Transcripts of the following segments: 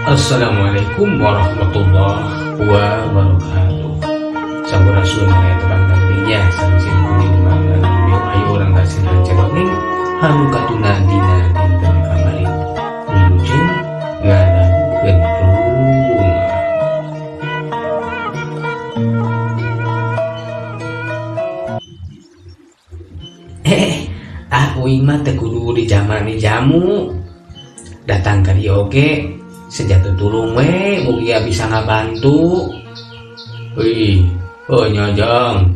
Assalamualaikum warahmatullahi wabarakatuh. Sampurasun, tepang dinya sareng sim kuring Mang Ayu. Ayo urang hasil dongeng anu katunda dina dinten kamari. Wilujeng ngadangukeun rungah. Eh, ah, uing mah teu kudu dijamani jamu. Datang ka dieu oge seja tutulung we, mugia bisa ngabantu. Wih, oh nya, Jang.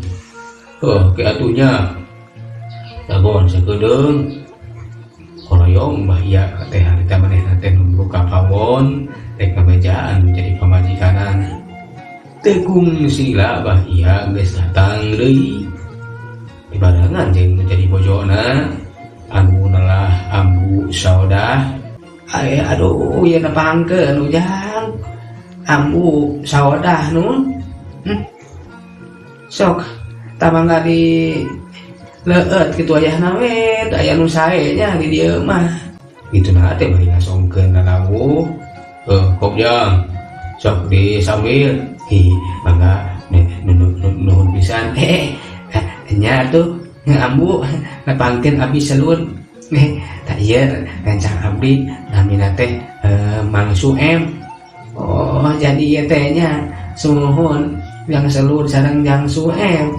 Oh, ke atuh nya. Dagoan sakedeung. Koroyong bah ieu teh harita manehna teh nu ka pawon rek ngabejaan jadi pamajikanan. Teu kungsi lah bah ieu geus datang deui. Dibarengan jeung nu jadi bojona anu nelah Ambu Saodah. Ay, aduh, ieu nepangkeun Ujang. Ambu Saodah nun. Sok, tah mangga di leueut kitu ayahna we, teu aya nu sae nya di dieu mah. Gitu nah teh bari ngasongkeun lalawuh. Eh, kop, Jang. Sok disambil. Hi, mangga nuhun pisan. Eh, nya tuh Ambu, nepangkeun abdi selun. Eh, tah ieu rencang abdi namina teh Mang Suem. Oh, jadi ieu teh nya, sumuhun yang selur sareng Jang Suem.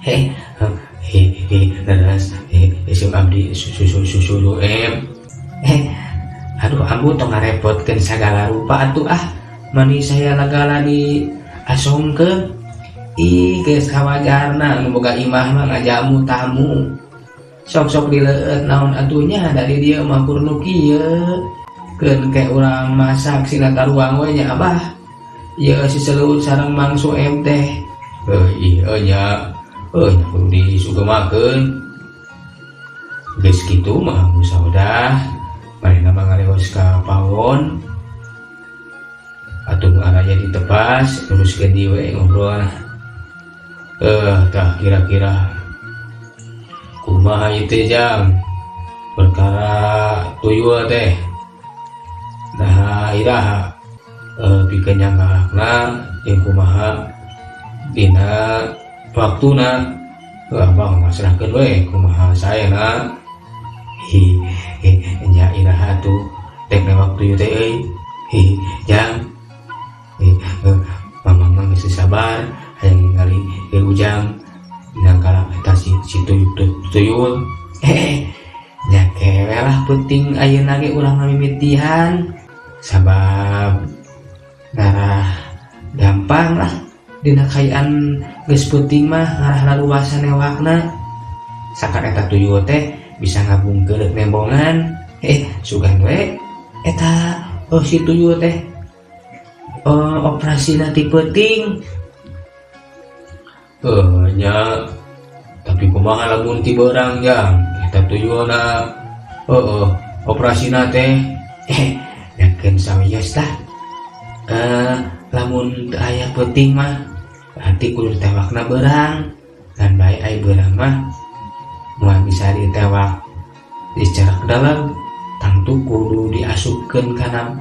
Heh, he he leres he isim abdi susu susu Suem. Eh, aduh Ambu, tong ngarepotkeun sagala rupa atuh ah. Mani saya lagala di asongkeun. Ih, geus kawajarna nu boga imah mah ngajamu tamu. Sok-sok dileueut naon atuh nya, dari dieu mah kur nu kieu. Keun ke urang masak sina taruang we nya, Abah. Ieu si Selud sareng Mang Suem teh. Heuh, ieu nya. Heuh, nya kudu disugemakeun. Geus kitu mah Ambu Saodah manehna mah ngaleos ka pawon. Atuh araya ditepas teruskeun deui we ngobrol. Eh, tah kira-kira kumaha ieu teh, Jang, perkara tuyul teh? Nah, iraha pikeun nyanggahna jeung kumaha dina waktuna? Abah masrahkeun we kumaha saena. Hi, hi, nya iraha tuh tekna waktu ieu teh euy? Hi, Jang. Hi, Mamang mah geus sabar hayang ningali ieu Ujang nyangkala eta si tuyul tuyul. Eh, nya kewe lah, penting ayeuna ge urang ngamimitian sabab ngarah gampang lah dina kaayaan geus peuting mah, ngarah laluasa newakna. Sakan eta tuyul teh bisa ngabungkeun nembongan. Eh, sugan we eta, oh, si tuyul teh, oh, operasi nanti peuting. Eh, nya, tapi kumaha lamun ti beurang, Jang, eta tuyulna? Heeh, operasina teh? Eh, yakin sawios lah. Eh, lamun teu aya peuting mah berarti kudu ditewakna beurang dan bae ai beurang mah moal bisa ditewak di secara ke dalam, tangtu kudu diasupkeun kana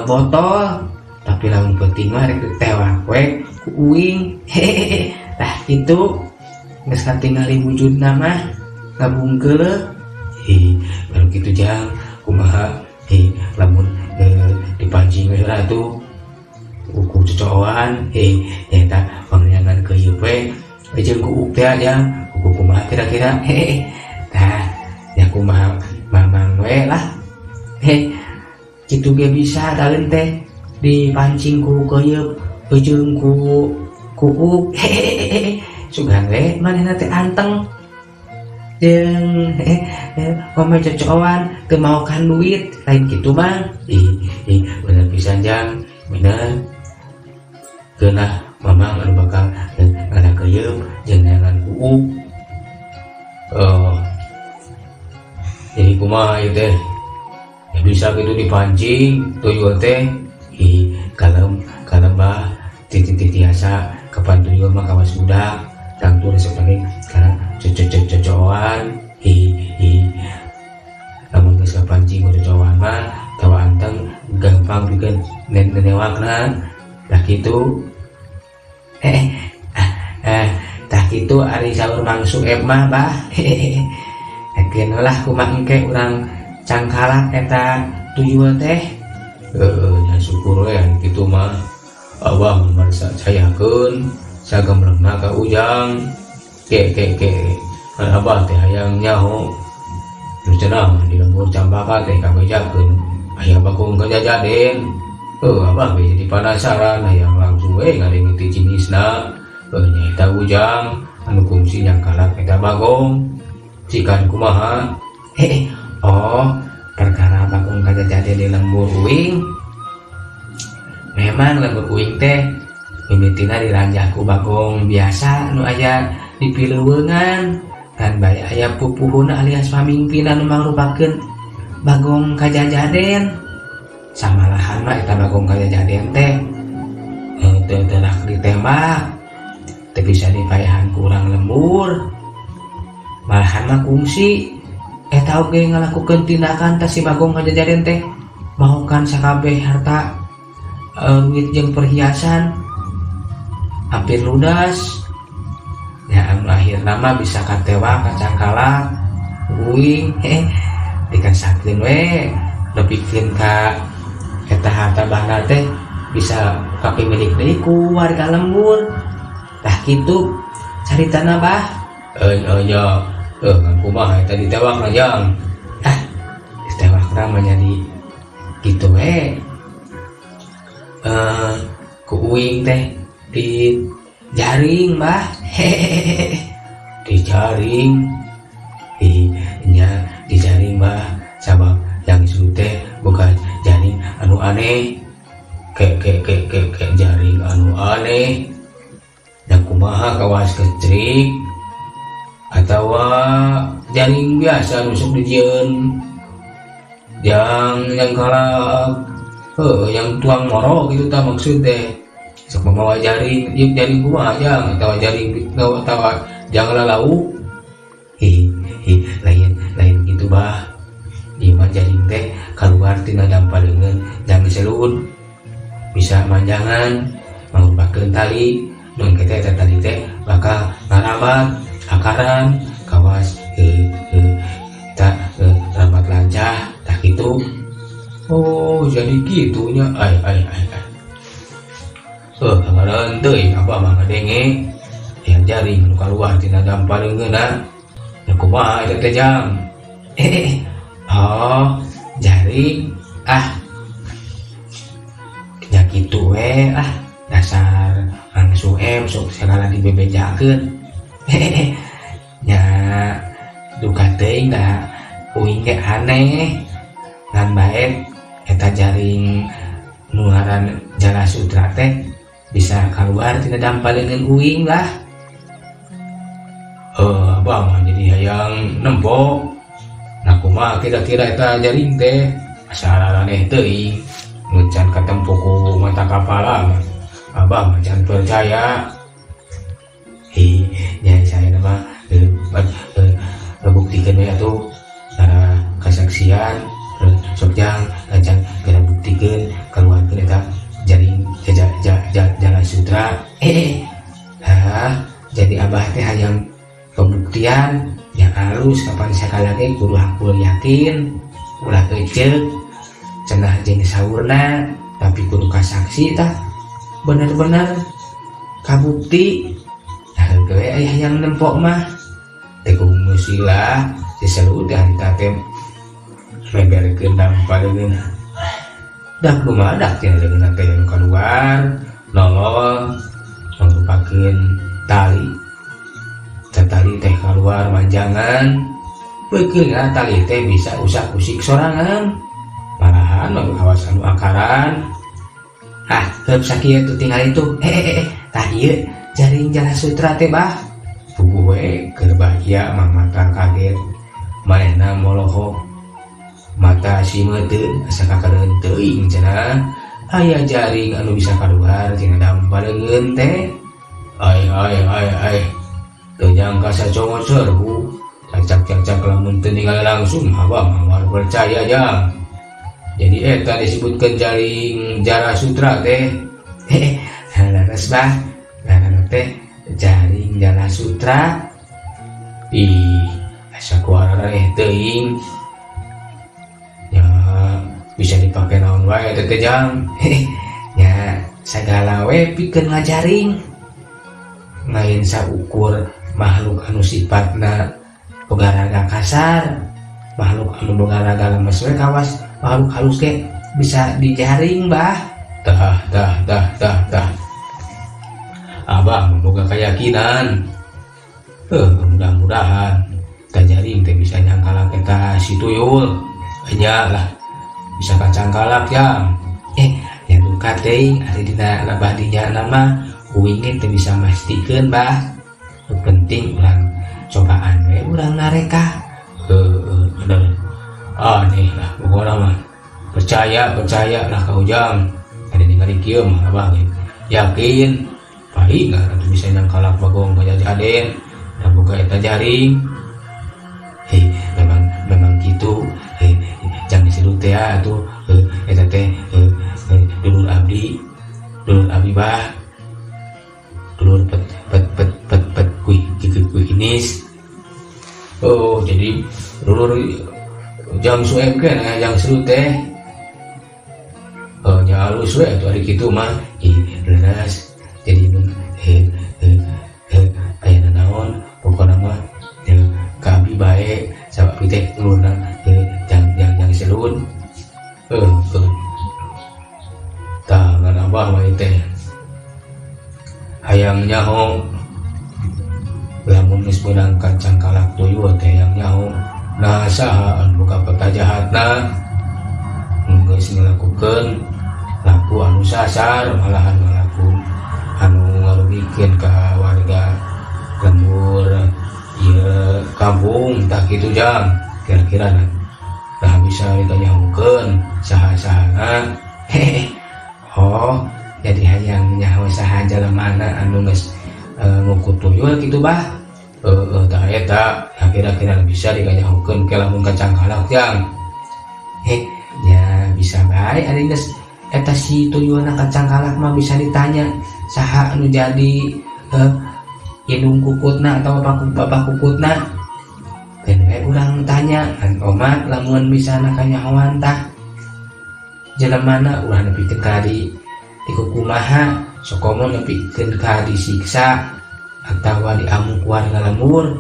botol. Tapi lamun peuting mah rek ditewak we ku uing. Hehehe, tah kitu geus katingali wujudna mah ngabungkeuleuh. Hi, baru kitu, Jang, kumaha hi lamun dipancing we heula tuh ku cocoan? He, nyaeta pangneangan keuyeup we jeung ku teh, Jang, ku kumaha kira-kira? Hehe, tah ya kumaha Mamang we lah. He, kitu ge bisa daun teh dipancing ku keuyeup jeung ku kuuk. Hehehe, sugan we manehna teh anteng jeung ngomong cocoan teu maokan duit lain kitu, Bang. Ih, ih, bener pisan, Jang, bener. Keunah Mamang anu bakal ngala keuyeup jeung neangan kuuk. Oh, jadi kumaha ieu teh ya, bisa gitu dipancing tuyul teh? Ih, kalem kalem, Bah, titik tiasa kapan tuyul mah kawas budak, tangtu resep lagi karena cocoan. Hi hi, lamun geus kapancing ku cocoan mah. Gampang pikeun newakna. Tah kitu, eh eh tah kitu ari saur Mang Sueb mah, Bah. Yakin lah kumaha engke urang cangkalak eta tuyul teh. Heeh, nya syukur we kitu mah. Abah merasa cayakeun sagemblengna ka Ujang. Ke ke ke kan abah teh hayang nyaho. Terus cenah di lembur Campaka teh kabejakeun aya bagong kajajaden. Heuh, abah ge jadi penasaran, hayang langsung we ngadenge ti cinisna. Heuh, nyaeta Ujang anu kungsi nyangkalak eta bagong. Cikan kumaha? Eh, oh, perkara bagong kajajaden di lembur uing. Memang lembur uing teh mimitina diranjah ku bagong biasa nu aya di pileuweungan, kan bae aya pupuhuna alias pamingpinna nu mangrupakeun bagong kajajaden. Samalahan mah eta bagong kajajaden teh teu teurak ditembak, teu bisa dipayahan ku urang lembur. Malahan mah kungsi eta oge ngalakukeun tindakan teh si bagong kajajaden teh maokan sakabeh harta, duit jeung perhiasan hampir ludas ya. Anu akhirna mah bisa katewak, kacangkalak uing dikasakeun we nepikeun ka eta harta banda teh bisa kapimilik deui ku warga lembur. Tah kitu caritana, Bah. Eh, eh, nya eh ngan kumaha eta ditewakna, Jang? Ah, ditewakna mah jadi gitu we, eh, ku uing teh di jaring, Bah. Hehehe. Dijaring? Ih, nya dijaring, Bah, sabab yang disebut teh bukan jaring anu aneh. Ke ke ke ke ke jaring anu aneh dan kumaha, kawas kecrik atau jaring biasa nusuk dijieun yang kalak, heuh, yang tuang moro gitu tah maksud teh sok membawa jaring ieu jaring kumaha, Jang, atau jaring atau jangan lauk? Hi, hi, lain lain gitu, Bah. Ieu mah jaring teh keluar tina dampa leungeun jang selud, bisa manjangan mangrupakeun tali nu engke teh eta tali teh bakal ngarabat akaran kawas ta rambat lancah. Tah kitu. Oh, jadi gitunya. Ai ai ai ai, eh, kamaran teuing abah mah ngadenge aya jaring nu kaluar tina dampa leungeunna. Ya kumaha eta teh, Jang? Eh, oh, jaring, ah, nya kitu we. Ah, dasar langsung sok segala dibebejakeun. Nya duka teuing da uing ge aneh, ngan bae eta jaring nu ngaran jala sutra teh bisa keluar tina dampa leungeun uing lah. Eh, abah mah jadi hayang nempo. Nah, kumaha kira-kira eta jaring teh? Asa aneh teuing nu can katempo ku mata kapala mah abah mah can percaya. Hi, nya saya mah buktikeun we atuh cara kesaksian. Sok, Jang, can geura buktikeun, keluarkeun eta jaring ja, ja, ja, jala sutra. Eh, ah, jadi abah teh hayang pembuktian yang halus. Kapan sekali lagi kudu hakul yakin, ulah kecil cenah jeung saurna, tapi kudu kasaksi tah bener-bener kabukti. Nah, we aya yang nempok mah teh musilah si selud harita teh memberekeun dampa leungeun dah lumadak tina leungeun teh nu kaluar nolol mangrupakeun tali. Tah, tali teh keluar manjangan. Beukeun tali teh bisa usak-usik sorangan, malahan mah kawas anu akaran. Ah, heup sakieu tuh tinggal itu. Eh, eh, eh, tah ieu jaring jala sutra teh, Bah. Puguh we keur bahagia mah mata kaget, manehna molohok mata simeuteuh, asa kakeureun teuing cenah aya jaring anu bisa kaluar tina dampa leungeun teh. Ai ai ai ai, teu nyangka sacongot serbu cacak cacak. Lamun teu ningali langsung abah mah moal percaya, Jang. Jadi eta disebutkan jaring jara sutra teh. Leres, Bah, ngaranna teh jaring jala sutra. Ih, asa ku arareh teuing ya, bisa dipake naon wae teh teh, Jang? Ya, sagala we pikeun ngajaring, lain saukur makhluk anu sifatna boga raga kasar, makhluk anu boga raga lemes we, kawas makhluk halus ge bisa dijaring, Bah. Tah, tah, tah, tah, tah. Abah boga keyakinan, mudah-mudahan tah jaring teh bisa nyangkalak eta si tuyul nya lah, bisa kacangkalak ya. Ya, duka teuing ari dina lebah dinya nama uing ge teu bisa mastikeun, Bah. Nu penting urang cobaan we, urang nareka. Bener, aneh lah pokoknya mah, percaya, percaya lah ka Ujang. Ada ningali kieu mah Abah ge yakin paling atuh bisa nyangkalak Bagong Jaden dan boga eta jaring. Hei, memang memang gitu. Hei, jangan disebut teh atuh. Eta teh dulur abdi, dulur abdi, Bah, dulur pet pet pet pet pet kuih gitu, kuih kinis. Oh, jadi dulur Jang Sueb kan Jang Seru teh. Oh, nya halus we atuh ari kitu mah. Ih, leres. Jadi mun eh eh aya naon pokona mah ya ka abi bae, sabab abdi teh dulurna jang jang jang Serun. Eh, tah, ngan Abah mah teh hayang nyaho lamun geus meunang kacangkalak tuyul teh, hayang nyaho nah saha anu boga peta jahatna nu geus ngalakukeun laku anu sasar, malahan ngalaku anu ngarugikeun ka warga lembur ieu kampung. Tah kitu, Jang, kira-kira nah, nah bisa ditanyakeun saha-sahana. Oh, jadi hayang nyaho saha jalemana anu geus ngukut tuyul kitu, Bah? Heeh, tah eta. Nah, kira-kira bisa dikanyahokeun ke lamun kacangkalak, Jang? Ya, bisa bae. Ari geus eta si tuyulna kacangkalak mah bisa ditanya saha anu jadi indung kukutna atau bapak bapak kukutna. Dan we urang tanya kan omat lamun misalna kanyahoan tah jelemana, ulah nepikeun ka di dikukumaha, sokomo nepikeun ka disiksa atawa diamuk warga lembur.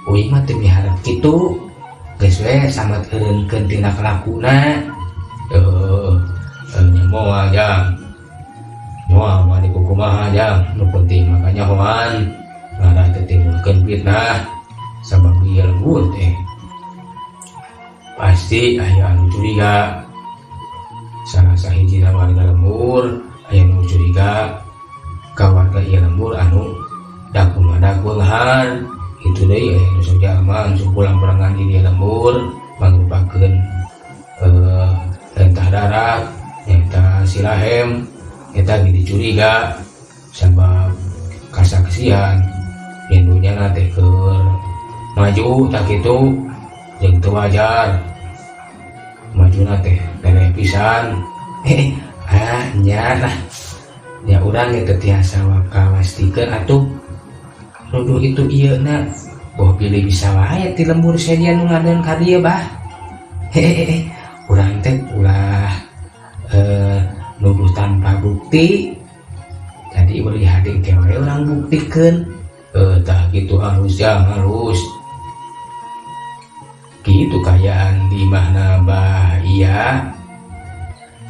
Uing mah teu miharep kitu, geus we samat eureunkeun tina kalakuna. Eh, nya moal, Jang, moal, moal dikukumaha, Jang. Nu penting mah kanyahoan ngarah teu timbulkeun fitnah, sabab ieu lembur teh pasti aya anu curiga. Salah sahiji warga lembur aya nu curiga ka warga ieu lembur anu dak kumaha beunghar itu deui, aya nu sok jalma anu sok pulang perangan di dieu lembur mangrupakeun rentah darat nyata si Rahem eta ge dicuriga, sabab kasaksian yen dunyana teh keur maju. Tah kitu, jeung teu wajar majuna teh leleh pisan. Ah, nya lah ya, urang ge teu tiasa wakawastikeun atuh nuduh itu ieu na. Oh, pilih bisa wae ti lembur sejen nu ngadeun ka dieu, Bah. Hehehe, urang teh ulah nuduh tanpa bukti, jadi beli hade ke we urang buktikeun. Tah kitu halus, Jang, halus kitu kaayaan di imahna Bah Iya.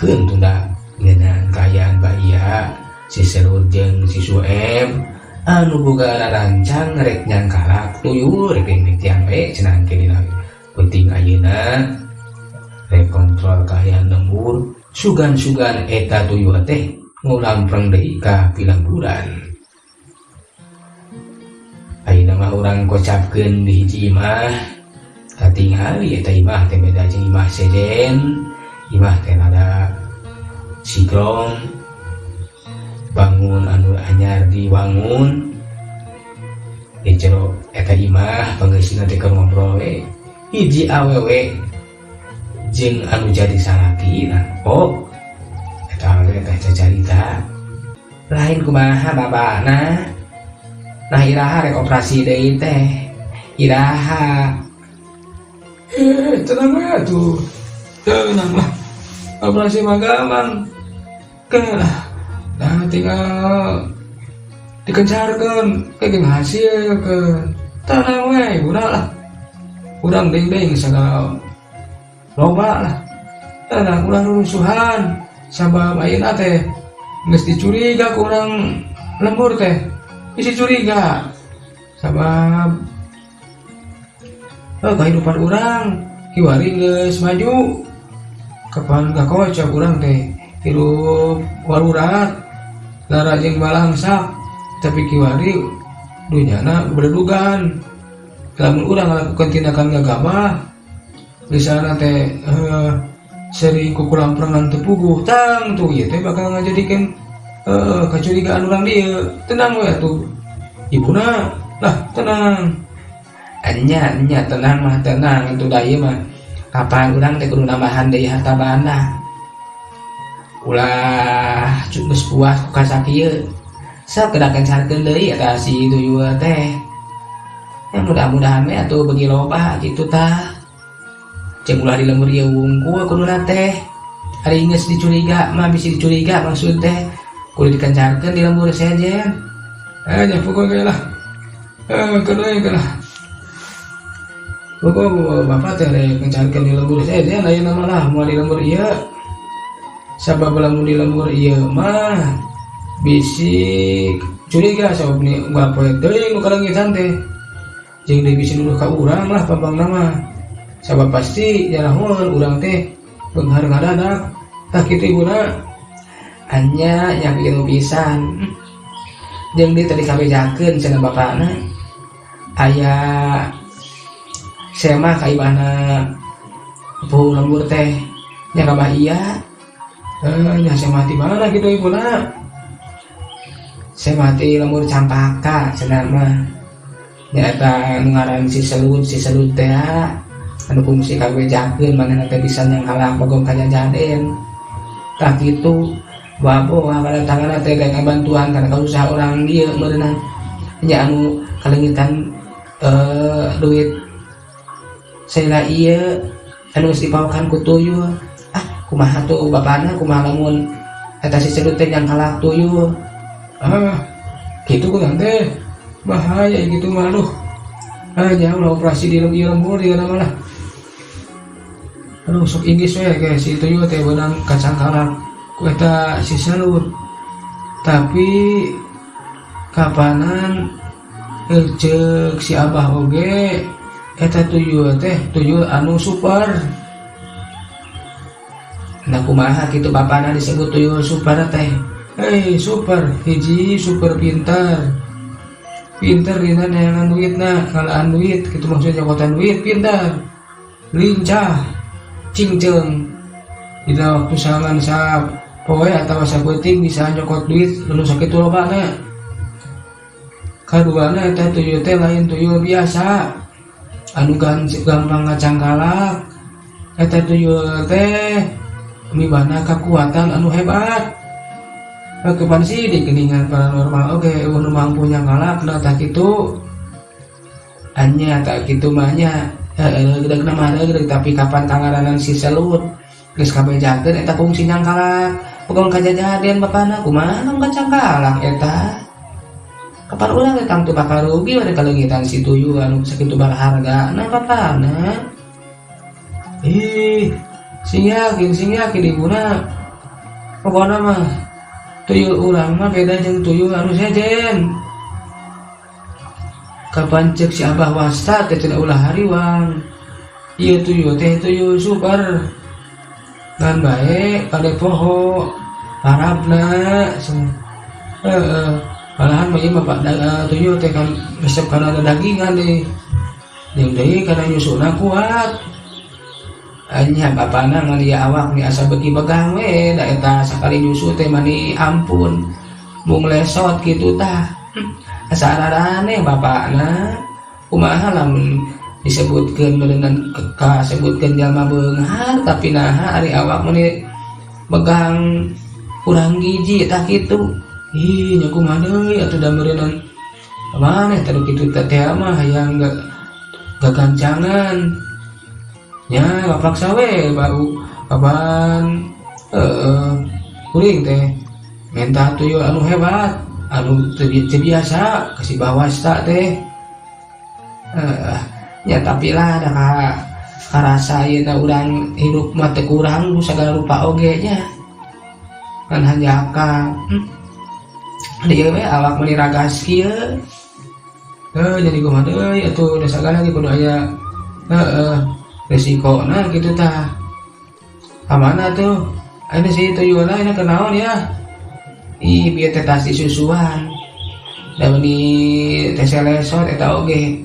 Keun tunda ngeunaan kaayaan Bah Iya, si Serut jeung si Sueb anu boga rancang rek nyangkalak tuyul, rek demikian we cenah engke dina penting ayeuna rek kontrol kaayaan lembur, sugan-sugan eta tuyul teh ngulampreng deui ka pilamburan. Ayeuna mah urang kocapkeun di hiji imah. Katingali eta imah teh beda jeung imah sejen, imah teh rada sigrong, bangun anu anyar diwangun di jero eta imah. Pangeusina teh keur ngobrol we, hiji awewe. Jeung anu jadi salakina. Oh, eta we teh cacarita. Lain kumaha bapakna. Nah, iraha rek operasi deui teh? Iraha? Eh, tenang we atuh. Tenang lah. Operasi mah gampang. Lah. Nah, tinggal dikencarkeun kayak hasil ke tenang we ibuna lah. Urang ding-ding sagala loba lah. Tenang, ulah rusuhan. Sabab ayeuna teh geus dicuriga ku urang lembur teh. Bisi curiga. Sabab oh, kehidupan urang kiwari geus maju. Kapan kakocok urang teh hirup warurat lara jeung balangsak, tapi kiwari dunyana berdugaan lamun urang ngalakukan tindakan gagabah misalnya teh sering kukulamprenan teu puguh, tangtu ieu teh bakal ngajadikeun kecurigaan urang dieu. Tenang we atuh ibuna lah, tenang. Enya enya, tenang mah tenang itu da ieu mah. Kapan urang teh kudu nambahan deui harta banda, ulah geus puas ku kasakieu, sok kedah kencarkeun deui eta si tuyul teh ya. Mudah-mudahan we atuh beuki loba kitu tah, jeung ulah di lembur ieu wungkul kuduna teh. Ari geus dicuriga mah, bisi dicuriga maksud teh kudu dikencarkeun di lembur sejen. Eh, nya pokoknya lah, eh, keun we lah. Pokok bapak teh rek kencarkeun di lembur sejen ayeuna mah lah, moal di lembur ieu, sabab lamun di lembur ieu mah bisi curiga, sabab ni unggal poe teuing nu kaleungitan teh, jeung deui bisi nuduh ka urang lah pambangna mah, sabab pasti nyarahoeun urang teh beunghar ngadadak. Tah, kitu ibuna. Anya nya, kitu pisan. Jeung deui tadi kabejakeun cenah bapakna aya semah ka imahna puhu lembur teh nya, ka Bah iya. Eh, nya semah di mana gitu ibuna? Semah ti lembur Campaka cenah mah, nyaeta nu ngaran si Selut. Si Selut teh anu kungsi kabejakeun manehna teh bisa nyangkalak bagong kajajaden. Tah, kitu waboh kadatanganna teh rek ngabantuan kana kasusah urang dieu meureunna nya, anu kaleungitan duit salila ieu anu geus dipaokan ku tuyul. Ah, kumaha tuh bapana, kumaha lamun eta si Selut teh nyangkalak tuyul? Ah, gitu ku teh bahaya gitu mah. Aduh, ah, nya ulah operasi di lembur di mah lah. Aduh, sok inggis we kayak si tuyul teh beunang kacangkalak ku eta si Selut. Tapi kapanan ceuk si Abah oge eta tuyul teh tuyul anu super. Nah, kumaha kitu bapana disebut tuyul super teh? Hei, super hiji, super pintar, pintar dina neangan duitna, ngalaan duit gitu maksudnya, nyokotan duit, pintar, lincah, cingceng dina waktu sangan sapoe atau sapenting bisa nyokot duit nu sakitu lobana. Kaduana, eta tuyul teh lain tuyul biasa anu gampang ngacangkalak. Eta tuyul teh mibana kekuatan anu hebat. Kapan sih di geningan paranormal oke euweuh nu mampu nyangkalak. Nah, tah kitu. Anya, tah kitu mah nya, heeh, gedegna mah reugreug, tapi kapan kangaranan si Selut geus kabejakeun eta kungsi nyangkalak pegong kajajaden bapana, kumaha nu kacangkalak eta? Kapan urang teh tangtu bakal rugi we kaleungitan si tuyul anu sakitu berharga nah bapana. Ih, sing yakin, sing yakin ibuna. Pokokna mah tuyul urang mah beda jeung tuyul anu sejen. Kapan cek si Abah wasta teh cenah ulah hariwang. Ieu tuyul teh tuyul super. Ngan bae kade poho parabna. Heeh. Malahan mah ieu mah Pak tuyul teh kan resep kana dagingan deh. Jeung deui kana nyusuna kuat. Anya, bapana ngan ieu awak ni asa beuki begang we da eta sakali nyusu teh mani ampun mung lesot kitu tah. Asa araraneh bapana, kumaha lamun Disebutkeun meureunan kasebutkeun jalma beunghar, tapi naha ari awak meuni megang kurang gizi tah kitu. Ih, nya kumaha deui atuh, da meureunan maneh teh kitu teh teh mah hayang gagancangan nya, bapaksa we bau kapan heeh kuring teh minta tuyul anu hebat, anu teu biasa kasih bawasta teh. Ya tapi lah da ka karasa ayeuna urang hirup mah teu kurang ku sagala rupa oge nya kan hanjakal. Ieu we awak meuni ragas kieu. Heuh, jadi kumaha deui atuh, da sagala ge kudu aya heeh resikona kitu tah. Ka mana tuh ayeuna si tuyulna, ayeuna keur naon ya? Ih, bieu teh tas disusuan da meuni teh selesot eta oge.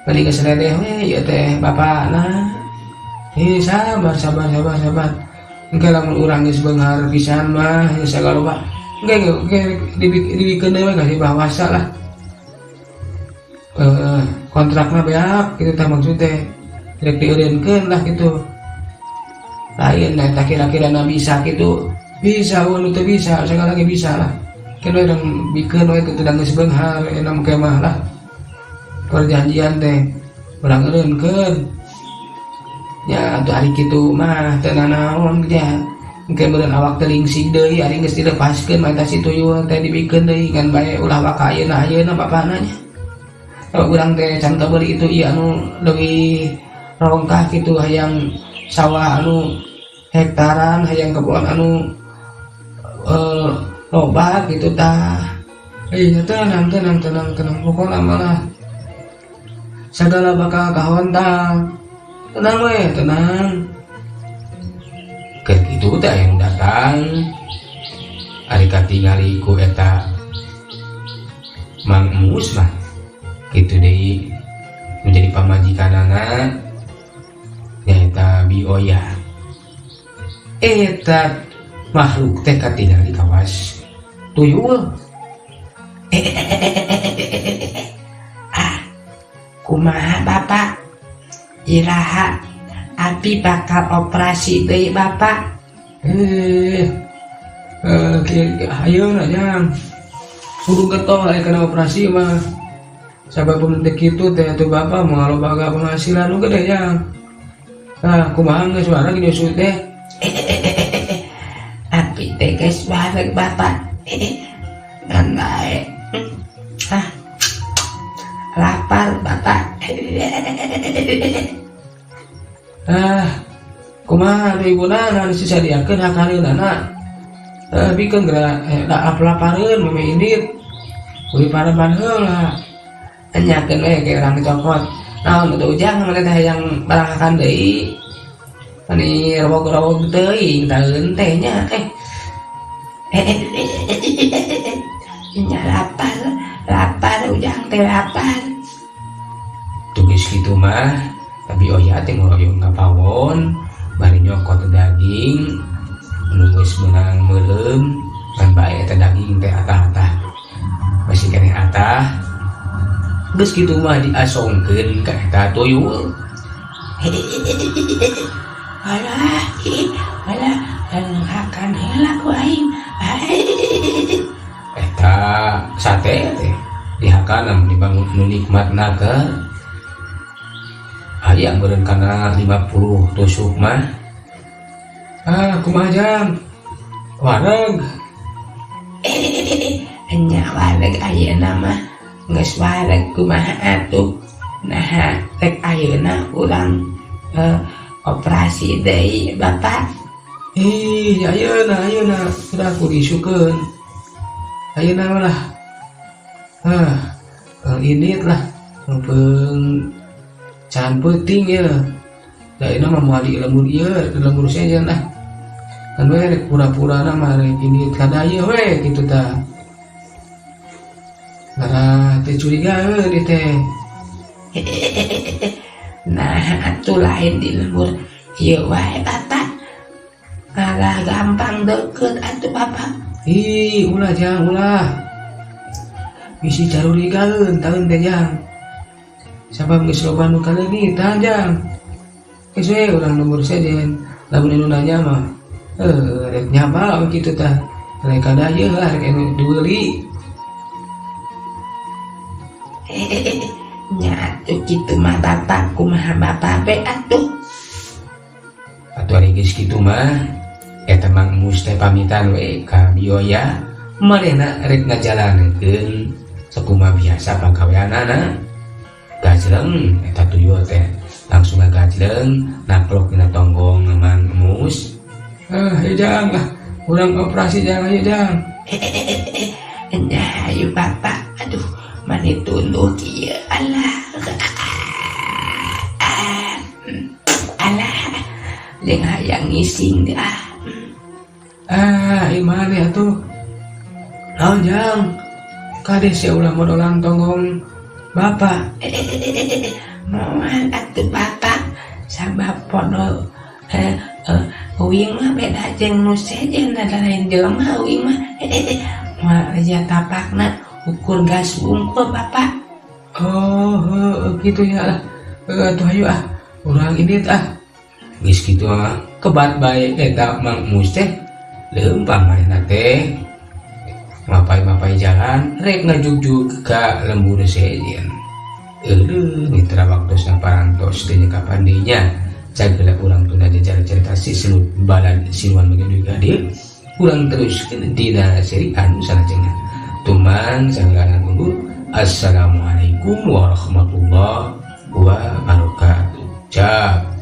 Meuni geus ledeh we ieu teh bapakna. Ih, sabar, sabar, sabar, sabar. Engke lamun urang geus beunghar pisan mah geus sagala rupa engke engke dibikeun deui we ka si Bawasa lah. Kontrakna beak kitu tah, maksud teh rek dieureunkeun lah kitu. Lain eta kira-kira na bisa kitu, bisa nu teu bisa sagala ge bisa lah. Keun we urang bikeun we kitu, da geus beunghar ayeuna mah mah lah. Perjanjian teh urang eureunkeun. Ya atuh ari kitu mah teu nanaon nya. Engke meureun awak teh lingsig deui ari geus dilepaskeun mah eta si tuyul teh, dibikeun deui ngan bae ulah waka ayeuna ayeuna bapana nya. Kalau urang teh can kabeuli itu ieu anu leuwih rongkah kitu, hayang sawah anu hektaran, hayang kebon anu loba kitu tah. Ih, tenang, tenang, tenang, tenang, pokona mah lah sagala bakal kahontal. Tenang we, tenang. Keur kitu teh aya nu datang. Ari katingali ku eta Mang Emus mah kitu deui menjadi pamajikanana nyaeta Bi Oya. Eta makhluk teh katingali kawas tuyul. Ah, kumaha, Bapak? Iraha abi bakal operasi deui, Bapak? Eh, ayeuna jang kudu getol aya kana operasi mah, sabab teu kitu teh atuh bapak moal loba penghasilan nu gede jang. Nah, kumaha, geus wareg nyusu teh? Abi teh geus wareg, Bapak, ngan bae. Ah, lapar, Bapak. Ah, kumaha atuh, ibuna nu disadiakeun hakaneunana? Eh, bikeun geura da lap-lapareun meme indit. Kudu pareman heula. Tanyakeun we ke urang cokot. Naon atuh, Ujang, maneh teh hayang barang hakan deui? Mani rewog-rewog teuing taeun teh nya. Eh. Nya lapar, lapar, Ujang teh lapar. Tuh, geus kitu mah tapi Oya teh ngoroyong ka pawon bari nyokot daging anu geus meunang meuleum, ngan bae eta daging teh atah-atah masih keneh atah. Geus kitu mah diasongkeun ka eta tuyul. Alah, alah, hakan heula ku aing. Eta sate teh dihakan dibangun nu nikmatna ke aya meureun kana 50 tusuk mah. Ah, kumaha, jang, wareg? Nya wareg, ayeuna mah geus wareg. Kumaha atuh, nah rek ayeuna urang operasi deui, Bapak? Ih, ayeuna ayeuna sudah aku isukeun ayeuna mah lah. Ah, ini lah mumpung can peuting ya. Da ini mah moal di lembur ieu, di lembur sejen lah kan we, rek pura-pura na mah rek ini kada ieu we kitu tah. Ngarah teh curiga euy teh. Nah atuh lain di lembur ieu wae, Bapak. Alah, gampang deket atuh, Bapak. Ih, ulah, jang, ulah, bisi carurigaeun taeun teh, jang. Sabab geus loba nu kaleungitan, Jang. Geus we urang lembur sejen. Lamun anu nanya mah rek nyaba we kitu tah. Rek kada ieu lah rek anu dibeuli. Nya atuh kitu mah bapak kumaha bapak be atuh. Atuh ari geus kitu mah eta Mang Mus teh pamitan we ka bioya manehna rek ngajalankeun sakumaha biasa pagaweanana. Gajleng eta tuyul teh langsung ngagajleng naklok dina tonggong Mang Mus. Ah, Jang, ah, urang operasi jang, ayo Jang. Nya ayo bapak, aduh mani tunduh kieu alah. Alah, jeung hayang ngising deh ah. Ah, ieu maneh atuh. Naon Jang? Kade sia ulah modolan tonggong bapak. Moal atuh bapak sabab podol uing mah beda jeung nu sejen da lain jelema uing mah. Moal aya tapakna ukur gas wungkul bapak. Oh, heuh, kitu ya lah. Atuh ayo ah. Urang indit ah. Geus kitu mah kebat bae eta Mang Mus teh leumpang manehna teh mapai-mapai jalan rek ngajugjug ka lembur sejen. Eueuh mitra waktosna parantos teh kapan deui nya cagela urang tunda jejar cerita si Selut Balad Siluman begitu ka dieu urang teruskeun dina seri anu salajengna. Tuman sagala undur. Assalamualaikum warahmatullahi wabarakatuh. Cap.